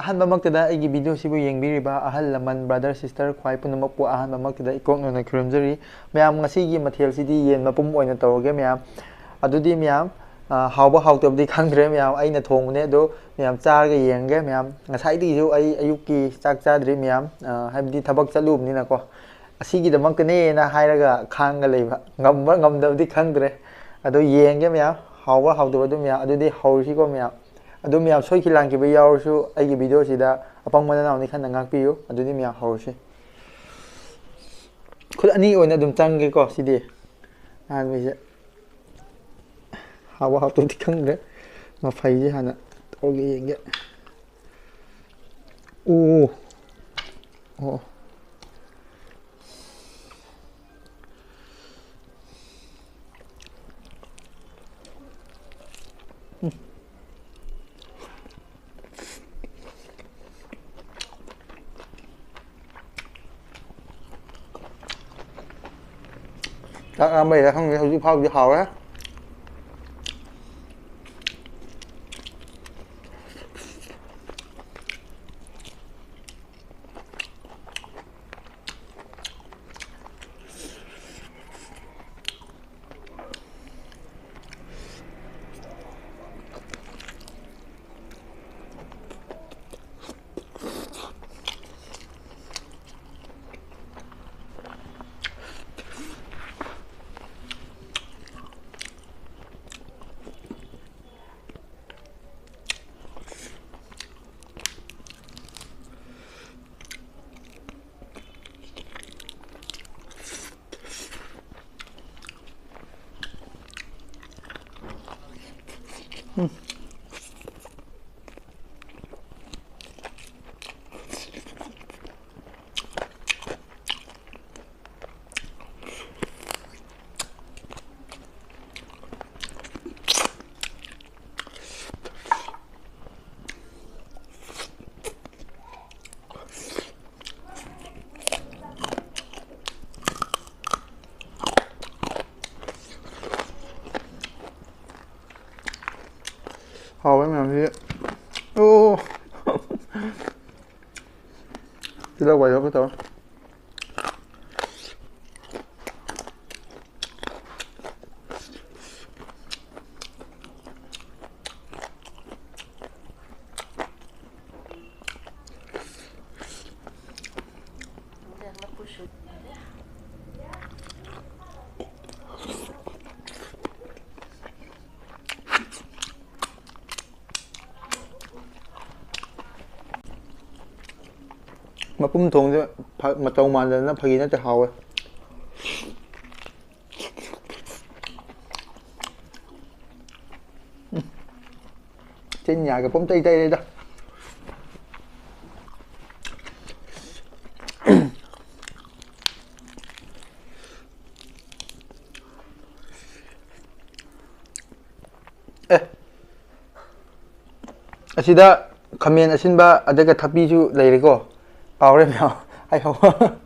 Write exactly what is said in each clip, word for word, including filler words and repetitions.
ꯑꯍꯥꯟꯕꯃꯛꯇꯗ ꯑꯩꯒꯤ ꯚꯤꯗꯤꯑꯣꯁꯤꯕꯨ ꯌꯦꯡꯕꯤꯔꯤꯕ ꯑꯍꯜ ꯂꯃꯟ, ꯕ꯭ꯔꯗꯔ, ꯁꯤꯁꯇꯔ, ꯈ꯭ꯋꯥꯏ ꯄꯨꯝꯅꯃꯛꯄꯨ ꯑꯍꯥꯟꯕꯃꯛꯇꯗ ꯏꯀꯣꯛ ꯅꯧꯅ ꯈꯨꯔꯨꯝꯖꯔꯤ꯫ ꯃꯌꯥꯝ, ꯉꯁꯤꯒꯤ ꯃꯊꯦꯜꯁꯤꯗꯤ ꯌꯦꯟ ꯃꯄꯨꯝ ꯑꯣꯏꯅ ꯇꯧꯔꯒꯦ, ꯃꯌꯥꯝ꯫ ꯑꯗꯨꯗꯤ, ꯃꯌꯥꯝ, ꯑ, ꯍꯥꯎꯕ ꯍꯥꯎꯇꯕꯗꯤ ꯈꯪꯗ꯭ꯔꯦ, ꯃꯌꯥꯝ꯫ ꯑꯩꯅ ꯊꯣꯡꯕꯅꯦ, ꯑꯗꯣ ꯃꯌꯥꯝ ꯆꯥꯔꯒ ꯌꯦꯡꯒꯦ, ꯃꯌꯥꯝ꯫ ꯉꯁꯥꯏꯗꯒꯤꯁꯨ ꯑꯩ ꯑꯌꯨꯛꯀꯤ ꯆꯥꯛ ꯆꯥꯗ꯭ꯔꯤ, ꯃꯌꯥꯝ, ꯑ, ꯍꯥꯏꯕꯗꯤ ꯊꯕꯛ ꯆꯠꯂꯨꯕꯅꯤꯅꯀꯣ꯫ ꯑꯁꯤꯒꯤꯗꯃꯛꯇꯅꯦꯅ ꯍꯥꯏꯔꯒ ꯈꯥꯡꯒ ꯂꯩꯕ, ꯉꯝꯕ ꯉꯝꯗꯕꯗꯤ ꯈꯪꯗ꯭ꯔꯦ꯫ ꯑꯗꯣ ꯌꯦꯡꯒꯦ, ꯃꯌꯥꯝ, ꯍꯥꯎꯕ ꯍꯥꯎꯇꯕ ꯑꯗꯨꯝ, ꯃꯌꯥꯝ꯫ ꯑꯗꯨꯗꯤ ꯍꯧꯔꯁꯤꯀꯣ, ꯃꯌꯥꯝ꯫ ꯑꯗꯨ, ꯃꯌꯥꯝ, ꯁꯣꯏꯈꯤ ꯂꯥꯟꯈꯤꯕ ꯌꯥꯎꯔꯁꯨ ꯑꯩꯒꯤ ꯚꯤꯗꯤꯑꯣꯁꯤꯗ ꯑꯄꯪꯕ ꯅꯅꯥꯎꯅꯤ ꯈꯟꯅ ꯉꯥꯛꯄꯤꯌꯨ꯫ ꯑꯗꯨꯗꯤ, ꯃꯌꯥꯝ, ꯍꯧꯔꯁꯤ꯫ ꯈꯨꯠ ꯑꯅꯤ ꯑꯣꯏꯅ ꯑꯗꯨꯝ ꯆꯪꯒꯦꯀꯣ ꯁꯤꯗꯤ꯫ ꯑꯍꯥꯟꯕꯁꯦ ꯍꯥꯎꯕ ꯍꯥꯎꯇꯕꯗꯤ ꯈꯪꯗ꯭ꯔꯦ꯫ ꯃꯐꯩꯁꯦ ꯍꯥꯟꯅ ꯇꯧꯔꯒ ꯌꯦꯡꯒꯦ꯫ ꯑꯣ꯫ ꯑꯣ꯫ ꯆꯥꯛ ꯂꯥꯝꯕꯩꯔ ꯈꯪꯗꯦ, ꯍꯧꯖꯤꯛ ꯐꯥꯎꯗꯤ ꯍꯥꯎꯔꯦ꯫ ꯇꯧꯕ ꯍꯥꯏꯗꯣ ꯇꯧ꯫ ꯃꯄꯨꯝ ꯊꯣꯡꯁꯦ ꯐ-, ꯃꯇꯧ ꯃꯥꯟꯗꯗꯅ ꯐꯥꯒꯤ ꯅꯠꯇꯦ, ꯍꯥꯎꯋꯦ꯫ ꯆꯤꯟ ꯌꯥꯒ ꯄꯨꯝꯇꯩ ꯇꯩꯔꯦꯗ꯫ ꯑꯦ, ꯑꯁꯤꯗ ꯈꯥꯃꯦꯟ ꯑꯁꯤꯟꯕ, ꯑꯗꯨꯒ ꯊꯕꯤꯁꯨ ꯂꯩꯔꯦꯀꯣ꯫ ꯀꯥꯎꯔꯦ ꯃꯌꯥꯝ꯫ ꯑꯩ ꯍꯧ-,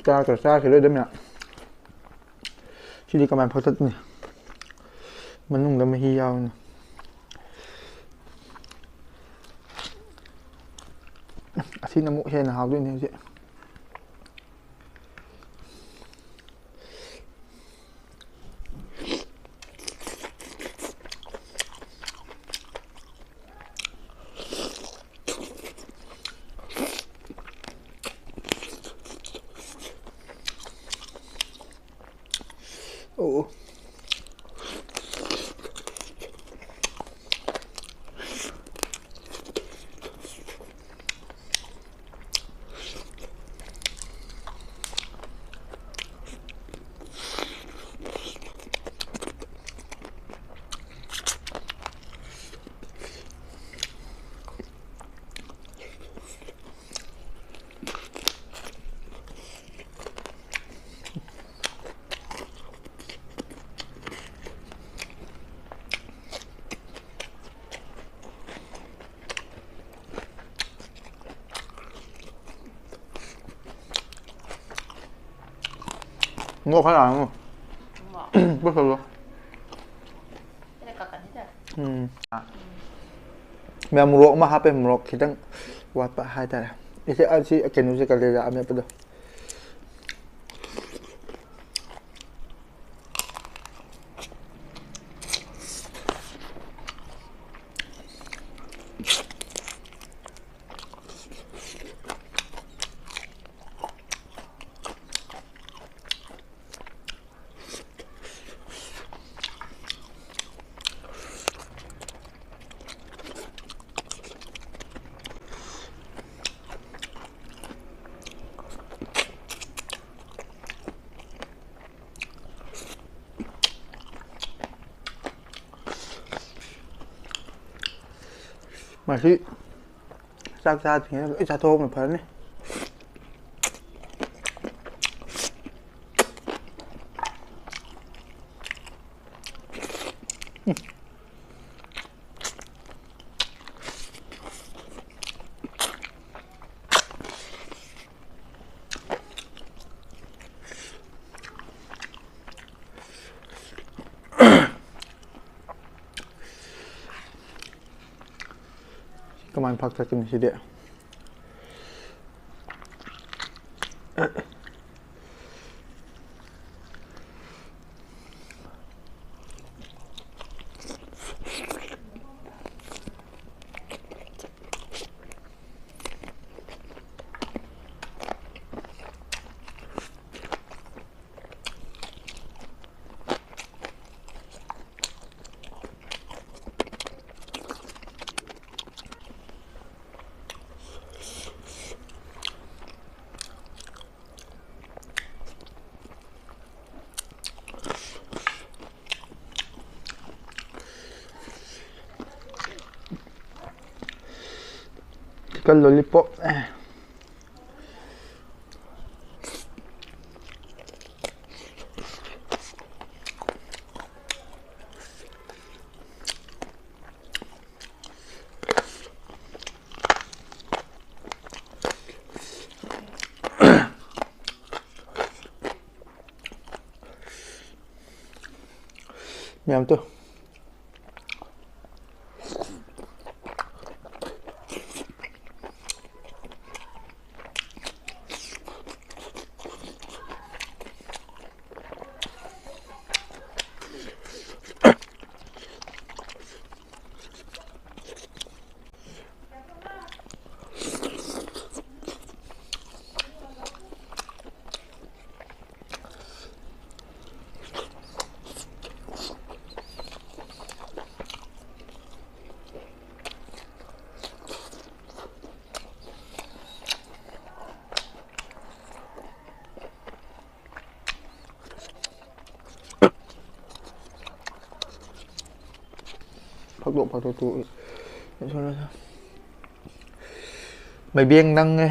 ꯆꯥꯈ꯭ꯔ ꯆꯥꯈꯤꯔꯣꯏꯗ ꯃꯌꯥꯝ꯫ ꯁꯤꯗꯤ ꯀꯃꯥꯏꯅ ꯐꯣꯠꯇꯠꯅꯤ? ꯃꯅꯨꯡꯗ ꯃꯍꯤ ꯌꯥꯎꯅ꯫ ꯑꯁꯤꯅ ꯑꯃꯨꯛ ꯍꯦꯟꯅ ꯍꯥꯎꯗꯣꯏꯅꯦ ꯍꯧꯖꯤꯛ꯫ ꯑꯣ꯫ ꯃꯣꯔꯣꯛ ꯈꯔ ꯌꯥꯝꯃꯨ꯫ ꯄꯨꯁꯜꯂꯣ꯫ ꯎꯝ꯫ ꯃꯌꯥꯝ ꯃꯣꯔꯣꯛ ꯑꯃ ꯍꯥꯞꯄꯦ, ꯃꯣꯔꯣꯛ ꯈꯤꯇꯪ ꯋꯥꯠꯄ ꯍꯥꯏꯇꯥꯔꯦ꯫ ꯏꯆꯦ, ꯑꯁꯤ ꯀꯩꯅꯣꯁꯦ, ꯀꯂꯦꯖꯥ ꯑꯃꯦꯠꯄꯗꯣ꯫ ꯃꯁꯤ ꯆꯥꯛ ꯆꯥꯗ꯭ꯔꯤꯉꯩꯗ ꯂꯣꯏ ꯆꯥꯊꯣꯛꯍꯧꯕꯅ ꯐꯔꯅꯤ꯫ ꯀꯃꯥꯏꯅ ꯐꯥꯛ ꯆꯠꯀꯅꯤ ꯁꯤꯗꯤ? Chicken lollipop. ꯃꯌꯥꯝ ꯇꯨ꯫ ꯐꯥꯛꯇꯣꯛ ꯐꯥꯛꯇꯣꯛ ꯇꯨ꯫ ꯃꯩꯕꯦꯡ ꯅꯪꯉꯦ꯫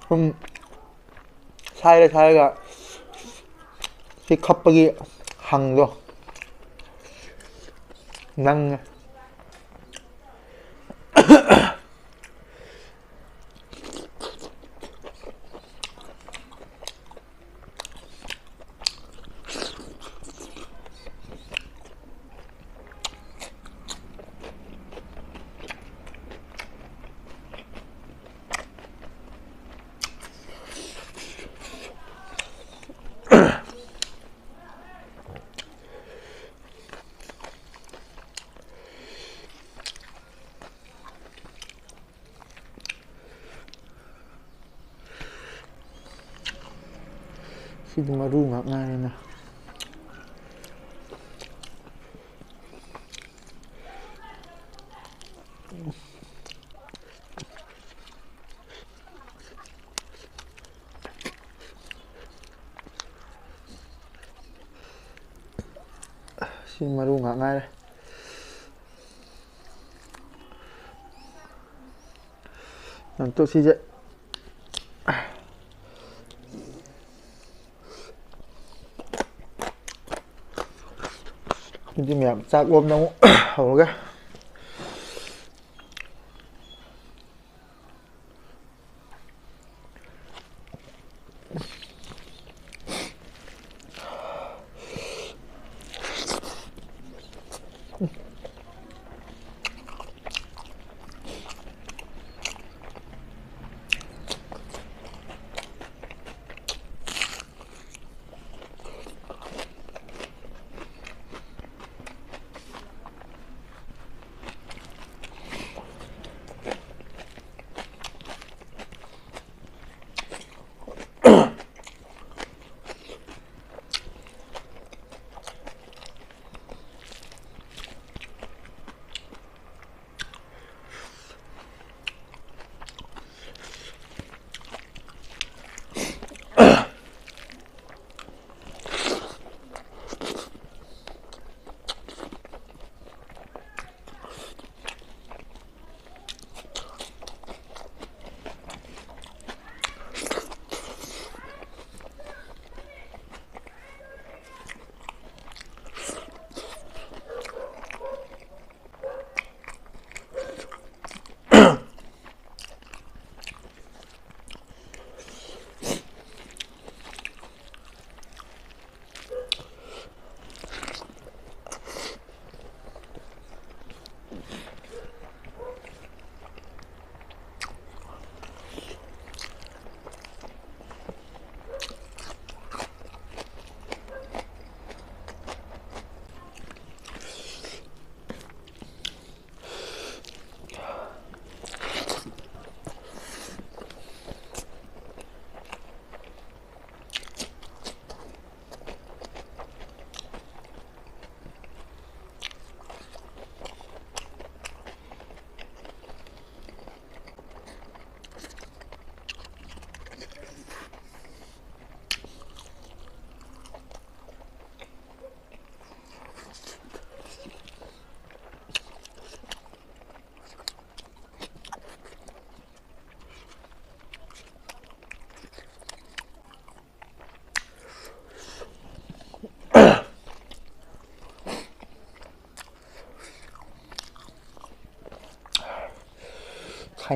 ꯁꯨꯝ ꯁꯥꯏꯔ ꯁꯥꯏꯔꯒ ꯁꯤ ꯈꯞꯄꯒꯤ ꯍꯪꯗꯣ ꯅꯪꯉꯦ꯫ ꯁꯤꯗꯤ ꯃꯔꯨ ꯉꯥꯛ ꯉꯥꯏꯔꯦꯅ꯫ ꯁꯤ ꯃꯔꯨ ꯉꯥꯛ ꯉꯥꯏꯔꯦ꯫ ꯅꯪꯇꯣ ꯁꯤꯁꯦ꯫ ꯑꯗꯨꯗꯤ ꯃꯌꯥꯝ ꯆꯥꯛ ꯂꯣꯝꯗ ꯑꯃꯨꯛ ꯍꯧꯔꯒ꯫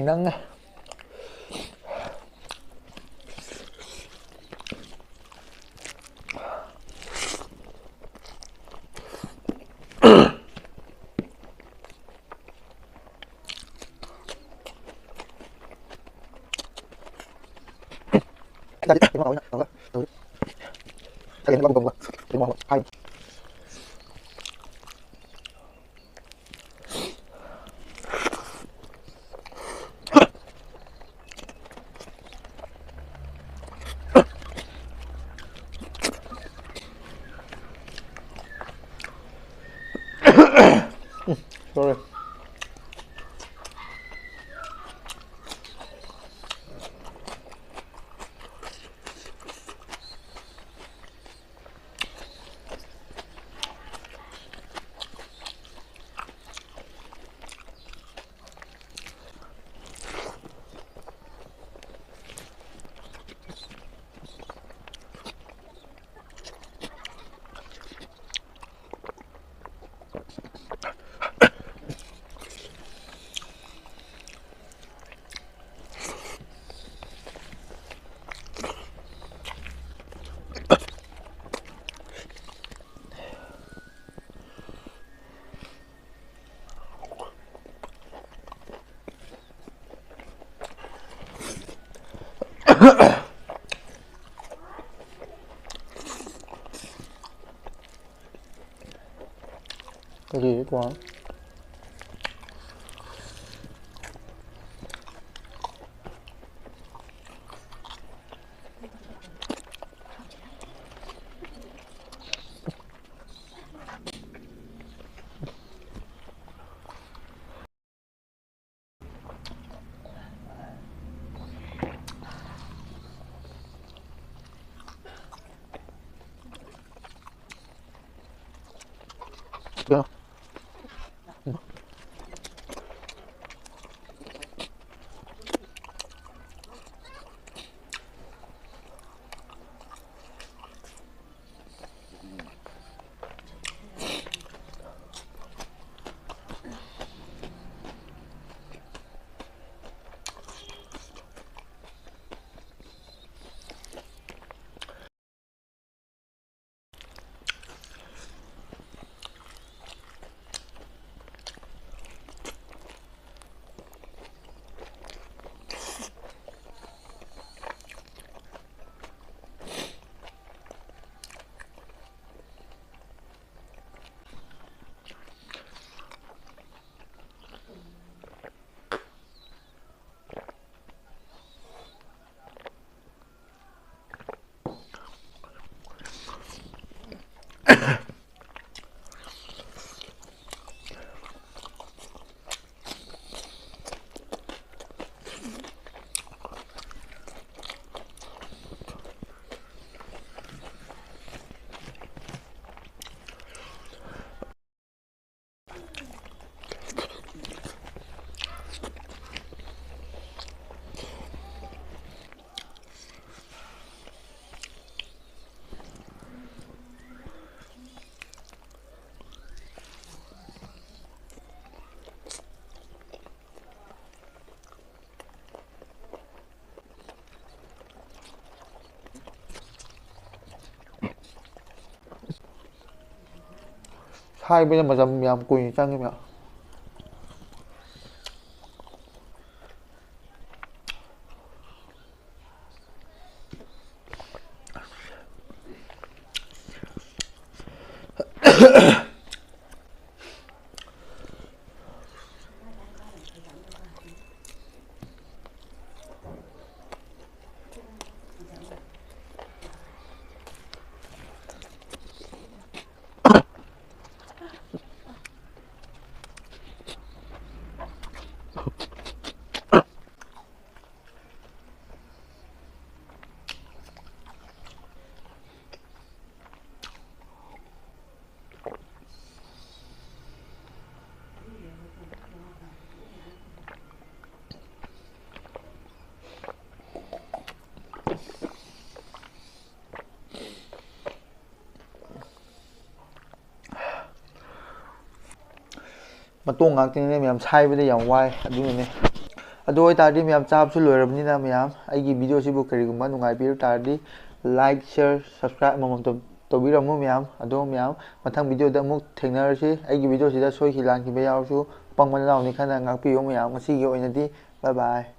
ꯅꯪꯅ꯫ Sorry. Cái gì đấy, ꯍꯥꯏꯕꯗ ꯃꯇꯝ ꯌꯥꯝ ꯀꯨꯏꯅ ꯆꯪꯉꯤ ꯃꯌꯥꯝ꯫ ꯃꯇꯣꯡ ꯉꯥꯛꯇꯅꯤꯅ ꯃꯌꯥꯝ, ꯁꯥꯏꯕꯗ ꯌꯥꯝ ꯋꯥꯏ, ꯑꯗꯨꯅꯅꯦ꯫ ꯑꯗꯨ ꯑꯣꯏꯇꯥꯔꯗꯤ ꯃꯌꯥꯝ, ꯆꯥꯕꯁꯨ ꯂꯣꯏꯔꯕꯅꯤꯅ ꯃꯌꯥꯝ, ꯑꯩꯒꯤ video ꯁꯤꯕꯨ ꯀꯔꯤꯒꯨꯝꯕ ꯅꯨꯡꯉꯥꯏꯕꯤꯔ ꯇꯥꯔꯗꯤ like, share, subscribe ꯑꯃꯃꯝꯇ ꯇꯧꯕꯤꯔꯝꯃꯨ ꯃꯌꯥꯝ꯫ ꯑꯗꯣ ꯃꯌꯥꯝ, ꯃꯊꯪ video ꯗ ꯑꯃꯨꯛ ꯊꯦꯡꯅꯔꯁꯤ꯫ ꯑꯩꯒꯤ video ꯁꯤꯗ ꯁꯣꯏꯈꯤ ꯂꯥꯟꯈꯤꯕ ꯌꯥꯎꯔꯁꯨ ꯑꯄꯪꯕ ꯅꯅꯥꯎꯅꯤ ꯈꯟꯅ ꯉꯥꯛꯄꯤꯌꯨ ꯃꯌꯥꯝ꯫ ꯉꯁꯤꯒꯤ ꯑꯣꯏꯅꯗꯤ bye bye꯫